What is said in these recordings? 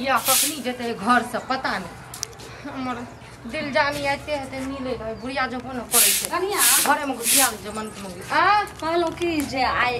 या कखनी जेतै घर से पता नहीं। हमर दिल जानी आते हेतै मिलै रहे बुढ़िया जको न करै छै कनिया घरे में घुसिया जमन मंगी आ कहलहुँ कि जे आइ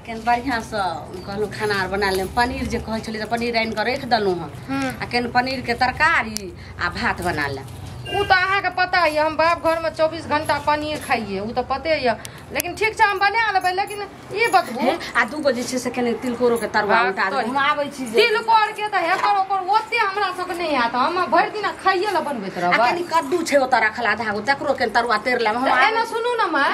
केन बढ़िया से कहलहुँ खाना आर बना लेम पनीर जे कहै छली त पनीर आनि के राखि देलहुँ हँ आ केन पनीर के तरकारी आ भात बना लेम। उ तो अहाँ के पता है हम बाप घर में 24 घंटा पनीर खाइए उ तो पते है लेकिन ठीक छै हम बना लेबै। लेकिन ई बतबू आ दूगो जे छै से केने तिलकोरो के तरुआ उठा देब हम आबै छी जे तिलकोर के त हेकर ओकर ओते हमरा सब नहीं आत हम भरि दिन खाइए ल बनबैत रहबै। आ कनी कद्दू छै ओत राखल आधा गो तकरो के तरुआ तेर लेब हम। एना सुनू न मां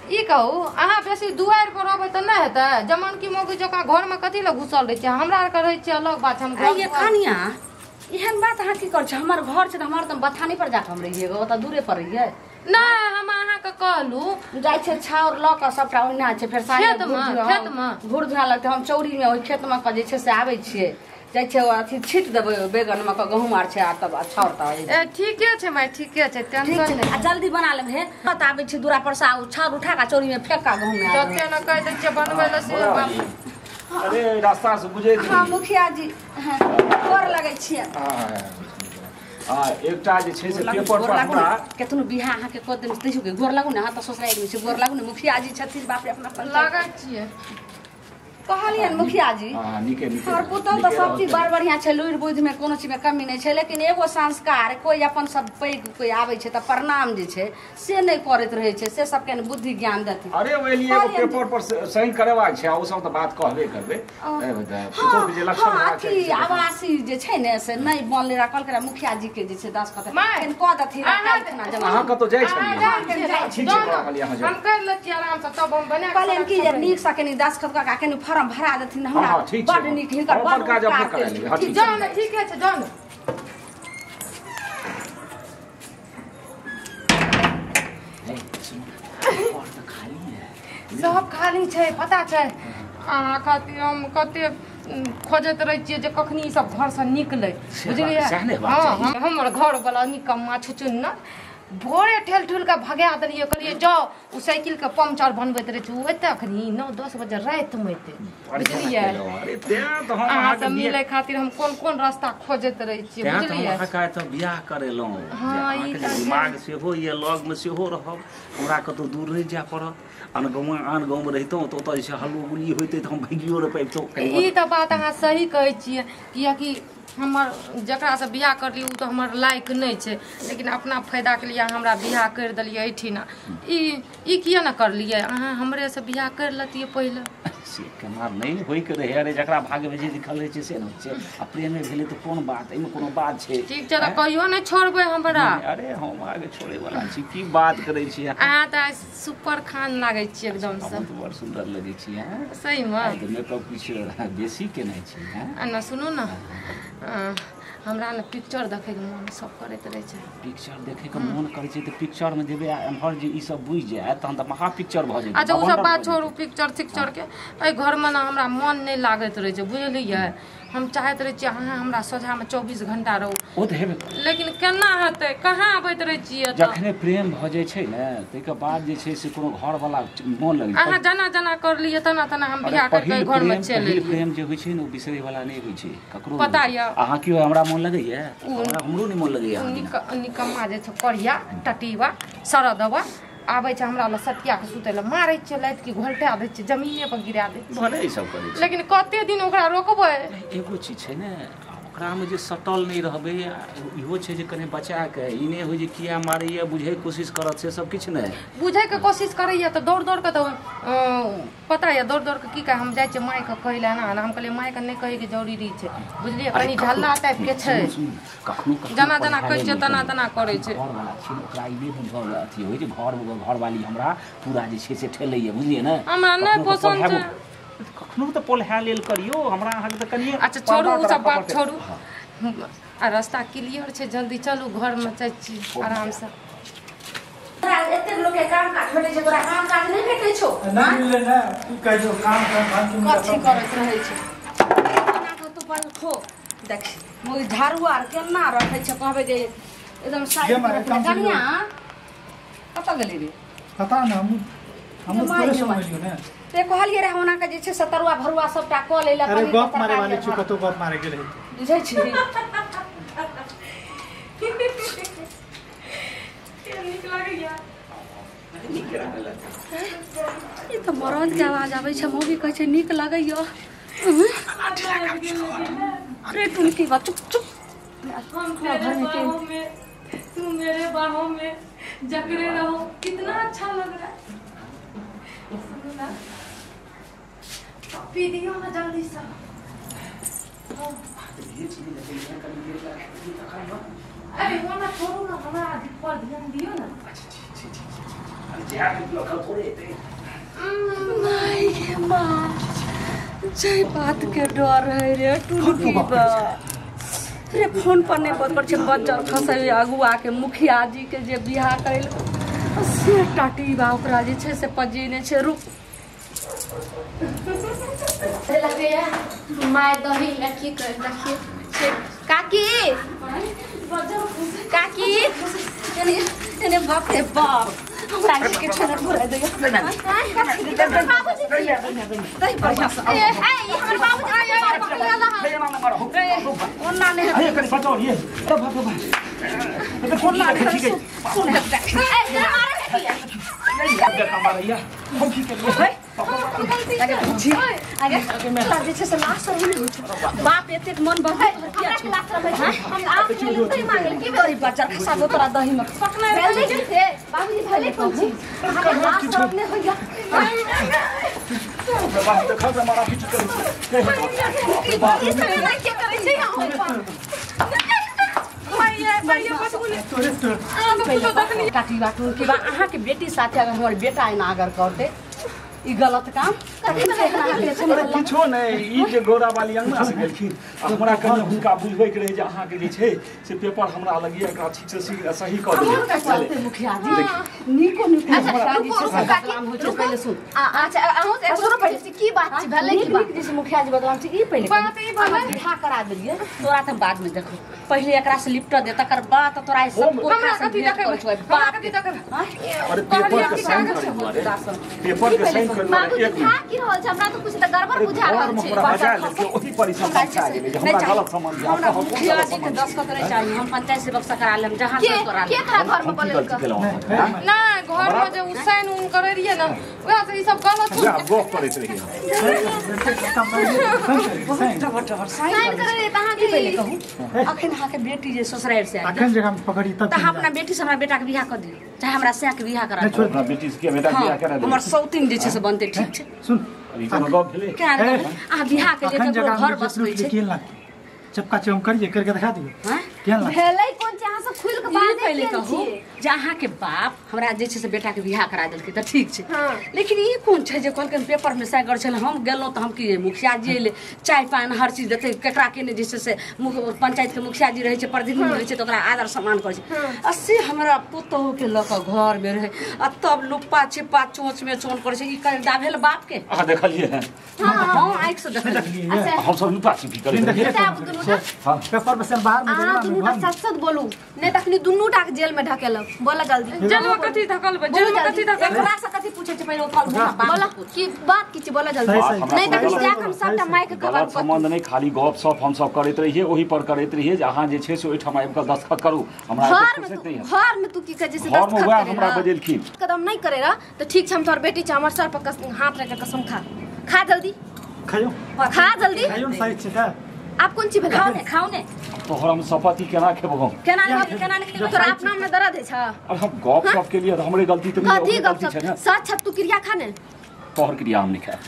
ई कहू अहाँ बेसी दुआरि पर रहबै त नहि हेतै जमन की मौगी जकाँ घर में कथी ल घुसल रहै छै हमरा आर के रहै छै अलग बात हम घर कनिया एहन बात अहाँ की करै छी हमर घर छै त हमर त बथानी पर जाके हम रहियै ओत दूरे पर रहियै ना हम अहाँ के कहलू जाइ छै छाउर ल के सबटा ओहिना छै फेर साँझ खेत में घूर धुआ लगतै हम चौरी में ओहि खेत में के जे छै से आबै छियै जाइ छै अथी छीट देबै बैगन में के गहूम आर छै आ तब छाउर त ए ठीके छै माय ठीके छै टेंशन नै आ जल्दी बना लेब हे कत आबै छी दूरा पर से छाउर उठा के चौरी में फेंक के गहूम में जते न कहि दै छियै बनबै ल से अरे रास्ता से गुजरै हां मुखिया जी गोर लगै छियै। हां एकटा जे छै से पेपर पर हमरा केतनो बियाह अहाँ के कऽ देने तैयो के गोर लागू ने अहाँ त ससुराल में छै गोर लागू ने मुखिया जी छथिन बाप रे अपना लागै छियै कहलियन मुखिया जी। हां नीके नीके और पुतौ त सब चीज बड़ बढ़िया छै लुरि बुद्धि में कोनो चीज में कमी नहीं छै लेकिन एगो संस्कार कोई अपन सब पैघ कोई आबै छै त प्रणाम जे छै से नहीं करैत रहै छै से सबके ने बुद्धि ज्ञान देथिन। अरे ओहि लिए एगो पेपर पर साइन करेबाक छै आ ओ सब त बात कहबे करबै पुतौ के जे लक्षण अथी आवासी जे छै ने से नहीं बनले राखल करा मुखिया जी के जे छै दस्तखत केन क देथिन काल्हि जमा अहाँ कतौ जाइ छलियै ठीक छै कहलियै अहाँ हम कर लै छियै आराम से तब हम बना कहलियन कि जे नीक से कनी दस्तखत क के कनी फॉर्म भरा देथिन हमरा बड नीक हिनकर बड काज अपने करा लेबै। ठीक जाउ ने ठीके छै जाउ ने। सब खाली छै पता छै अहाँ खातिर हम कते खोजैत रहै छियै जे कखनी ई सब घर से निकलै बुझलियै। हां हमर घर वाला निकम्मा छुचुन्ना भोरे ठेल ठुल के भगा देलियै कहलियै जाओ उ साइकिल के पंचर बनबैत रहै छै उ एते अखनी 9-10 बजे राति में एते बुझलियै। अरे तें त हम अहाँ से मिलै खातिर हम कोन कोन रास्ता खोजैत रहै छियै बुझलियै। अहाँ के त बियाह करेलहुँ हां अहाँ के दिमाग सेहो ये लग में सेहो रहब हमरा कतौ दूर नहि जाय पड़त आन गाँव आन गाँव में रहितहुँ त ओतऽ जे छै हल्लो गुल्ली होइतै त हम भागियो नहि पाबितहुँ। ई त बात अहाँ सही कहै छियै कियाकि हमर जकरा से बियाह करलियै उ तऽ हमर लायक नहि छै लेकिन अपना फायदा के लिए हमरा बियाह कर देलियै एहिठिना ई किया न करलियै अहाँ हमरे से बियाह कर लतियै पहिले से केना नहीं होय के रहे। अरे जकरा भाग्य में जे लिखल रहै छै से ने होइ छै आ प्रेमे भेलै तऽ कोन बात एहिमे कोनो बात छै। ठीक छै तऽ कहियो नहि छोड़बै हमरा। अरे हम आगे छोड़े वाला छी की बात करै छी अहाँ तऽ सुपर खान लागै छी एकदम से बड़ सुंदर लगै छी हैं सही में तऽ मेकअप किछु बेसी केने छी हैं। आ न सुनू न हमरा ने पिक्चर देखे के मन सब करैत रहै छै। पिक्चर देखे के मन करै छै तऽ पिक्चर में जेबै आ एम्हर जे ई सब बुझि जायत तहन तऽ महा पिक्चर भऽ जेतै। अच्छा ओ सब बात छोड़ू पिक्चर तिक्चर के एहि घर में ने हमरा मन नहि लागैत रहै छै बुझलियै। हम चाहैत रहै छियै अहाँ हमरा सोझा में 24 घंटा रहू ओ तऽ हेबे लेकिन केना हेतै कहाँ आबैत रहै छियै। जखने प्रेम भऽ जाइ छै ने ताहिके बाद जे छै से कोनो घर वाला मन लगै अहाँ जना जना करलियै तना तना हम बियाह करके घर में चलि एलियै। प्रेम जे होइ छै ने ओ बिसरै वाला नहि होइ छै ककरो पता यऽ अहाँ की हमरा मन लगैया हमरा हमरो नहि मन लगैया। निकम्मा जे छै करिया टटीबा सरदबा आबै छै हमरा लग सटिया के सुतै लए मारै छै लाति के घोलटा दै छै जमीने पर गिरा दै छै भले ई सब करै छै लेकिन कते दिन ओकरा रोकबै। एगो चीज छै ने ओकरामे जे सटल नहि रहबै इहो छै जे कने बचा के ई नहि होइ जे किया मारैया बुझैके कोशिश करत से सब किछु नहि बुझैके कोशिश करैया तऽ दौड़ दौड़ के तऽ पता यऽ दौड़ दौड़ के की कह हम जाइ छियै मायके कहै लए एना एना हम कहलियै मायके नहि कहैके जरूरी छै बुझलियै कनी झल्ला टाइपके छै कखनो जना जना कहै छियै तना तना करै छै। घरवाला छै ओकरा ई नहि बुझल अथी होइ जे घर घरवाली हमरा पूरा जे छै से ठेलैया बुझलियै ने हमरा नहि पसन्द छै कखनो तऽ पोल्हा लेल करियो हमरा अहाँके तऽ कनिए। अच्छा छोड़ू ओ सब बात छोड़ू आ रास्ता क्लियर छै जल्दी चलू घर में जाइ छी आराम से। तोरा एतेक लोक के काम काज भेटै छै तोरा काम काज नहि भेटै छौ नहि मिललै ने की कहै छौ काम काम कथी करैत रहै छै केना कऽ तू पर खो देख मोर झाड़ू आर केना रखै छै कहबै जे एकदम साइड कनिया कतऽ गेली रे पता ना हम तोरे समझ लियो ने। ते कहलियै रहे ओना के जे छै से तरुआ भरुआ सबटा क लेला। अरे गप मारे वाली छी, कतो गप मारे गेल है बुझै छी। नीक लगैया। ई त मरद के आवाज आबै छै, मौगी कहै छै नीक लगैया। अरे तुम की बात, चुप चुप। हम तेरे बाहों में, तू मेरे बाहों में जकड़े रहो, कितना अच्छा लग रहा है। सुनो ना, पी दियो ना जल्दी से। अरे वो ना छोड़ू ना, हमरा पर ध्यान दियो ना। अच्छा ठीक ठीक ठीक। अरे जे आदमी थोड़े हेतै। माय गे माँ, जय बात के डर है रे टुनकी बा। रे फोन पर नहीं बात कर छै, बच्चा खसै अगुआ के मुखिया जी के जे बियाह करै से टाटी बा, ओकरा जे छै से पजेने छै। रुक लगैया my दही ला की कर देखिए। काकी काकी एने बाप रे बाप, हमरा के छोड़ छोड़ दे। दही बढ़िया से। ए हमर बाबूजी ओना नहीं। अरे कनी बचाओ ये, बाप रे बाप। ओना नहीं सुन ए मारे है हम की करिए। आगे बुझी आगे तोरा जे छै से लाज शरम नहि होइ छौ। बाप एतेक मन बहै तोहर किया छौ? हम आप नहीं मांगल की तोरी बच्चा खसा दो तोरा दही में पकना भेलै की से बाबूजी भेलै कोन चीज? हमरा लाज शरम नहि होइया। बाप देखा हमारा किछु करै ई सब नहि के करै छै हम काकी बाटू की बा, अहाँ के बेटी साथे अगर हमर बेटा एना अगर करते ई गलत काम किछो नहि। ई जे गौरा वाली अंगना से गेलखिन आ हमरा कनि हुनका बुझबै के रहे जे अहाँ के जे छै से पेपर हमरा लगिए एकरा ठीक से सही कऽ दियौ। मुखिया जी नीको नीको बदनाम होइ छै पहिले सुन। अच्छा अहूँ से सुनो पहिले की बात छै भेलै की बात जे मुखिया जी बदनाम छै ई पहिले बात ई भेलै बियाह करा देलियै तोरा त बाद में देखो, पहिले एकरा से लिपट दे तकर बाद तोरा सब हमरा कथि देखबै, बाप कथि देखबै। अरे पेपर के साइन करै दुआरे, पेपर के साइन करै दुआरे एक मिनट की रहल छै, हमरा त कुछ त गड़बड़ बुझा रहल छै। बजा लेलकै ओही पर ई सब समझा गेलै जे हमरा गलत समझ हमरा मुखिया जी के दस्तखत नहि चाही, हम पंचायत सेवक से करा लेम जहां से करा के तोरा घर में बोललक ना घर में जे उ साइन उन करै रहियै ना ओकरा से ई सब गलत हो गप करैत रहियै। साइन करै रहियै त अहाँ के पहिले कहू अखन अहाँ के बेटी जे ससुराल से आयल अखन जे हम पकड़ी तब त अपना बेटी से हमरा बेटा के बियाह कर दियौ, चाहे हमरा सैया के बियाह करा दियौ। अपना बेटी से के बेटा के बियाह करा दियौ, हमर सौतीन जे छै से बनतै। ठीक छै सुन, ई कोनो गप भेलै के अहाँ बियाह के जे ककरो घर बसबै छै चपका चम करिए करके दिखा दियो। केहन भेलै कोन छै अहाँ सब खुल के बात पहिले कहू जे अहाँ के बाप हमरा जे छै से बेटा के बियाह करा देलकै त ठीक छै, लेकिन ई कोन छै जे कहलकै पेपर में साइन कर छल हम गेलहुँ त हम की मुखिया जी अइले चाय पान हर चीज देतै केकरा के ने जे छै से पंचायत के मुखिया जी रहै छै प्रतिनिधि रहै छै त ओकरा आदर सम्मान करै छै। आ से हमरा पुतहु के ल के घर में रहै आ तब लुप्पा छिप्पा चोंच में चोन करै छै। ई कदा भेल बाप के अहाँ देखलियै? हां आँखि से देखलियै। हम सब लुप्पा छिपी करै पेपर में से बाहर में अहाँ दुनू टा सच सच बोलू नहीं तखनी दुनू टा के जेल में ढकेलक। बोला जल्दी जेल में कथि ढकलबै? जेल में कथि ढकलबै? एकरा से कथि पूछै छै पहिले ओ कल बोला की बात की छै बोला जल्दी नहीं तखनी जा हम सबटा माइक के गलत संबंध नहीं, खाली गप सप हम सब करैत रहिए ओही पर करैत रहिए जे अहाँ जे छै से ओहिठाम आबि कऽ दस्तखत करू। हमरा फुर्सत नहीं है घर में तू की कहै छै दस्तखत करे हमरा बजेलखिन कदम नहीं करे रह त ठीक छै हम तोहर बेटी छै हमर सर पर हाथ रख के कसम खा खा जल्दी खायो खा जल्दी खायो सही छै का आप कोन चीज खाओ ने खाओ ने तोहर हम शपथ ही केना खेबो हम केना नहीं केना नहीं खेबो तोरा अपना में दर्द है छ। अब हम गप सप के लिए हमरे गलती त नहीं गलती छै सच छ तू क्रिया खा ने तोहर क्रिया हम नहीं खाए।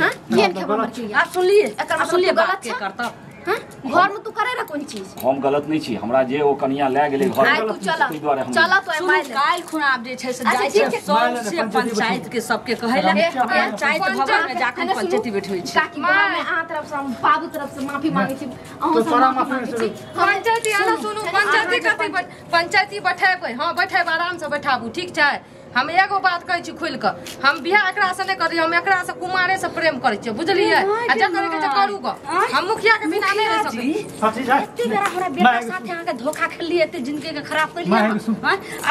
हां केन खेबो हमर क्रिया? आप सुनलिए आप सुनलिए गलत के करता हां घर में तू करे रह कोन चीज? हम गलत नहीं छी, हमरा जे ओ कनिया ले गेलै घर में ताहि दुआरे हम चल तो माय काल खुना आप जे छै से जाय छै सबसे पंचायत के सबके कहै ला पंचायत भवन में जाके पंचायती बैठबै छी। काकी में अहाँ तरफ से हम बाबू तरफ से माफी मांगे छी अहाँ से माफी मांगे छी। पंचायती आना सुनू पंचायती कथि पंचायती बैठेबै? हां बैठेब आराम से बैठाबू ठीक छै। हम एगो बात कहै छी खुलि कऽ, हम बियाह एकरा से नहि करी, हम एकरा से कुमारे से प्रेम करै छियै बुझलियै? आ जे करे के छै करू गऽ, हम मुखिया के बिना नहि रहि सकै। एते बेरा हमरा बेटा साथे अहाँ के धोखा खेललिए, एते जिंदगी के खराब कर लिया।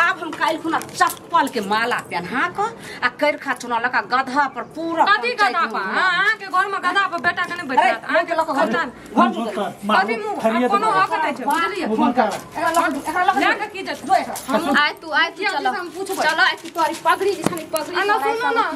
आब हम काल्हि खुना चप्पल के माला पहना क आ करखा चुना लका गधा पर पूरा कथी गधा पर? अहाँ के घर में गधा पर बेटा के नहीं बैठत। अहाँ के लक घर कथी मुंह कोनो हक नहीं छै, बुझलिए? एकरा लक, एकरा लक लए के की जत आय तू, आय तू, चलो चलो, आय तू तोरी पगड़ी जे छनी पगड़ी। आ ना सुनू ना।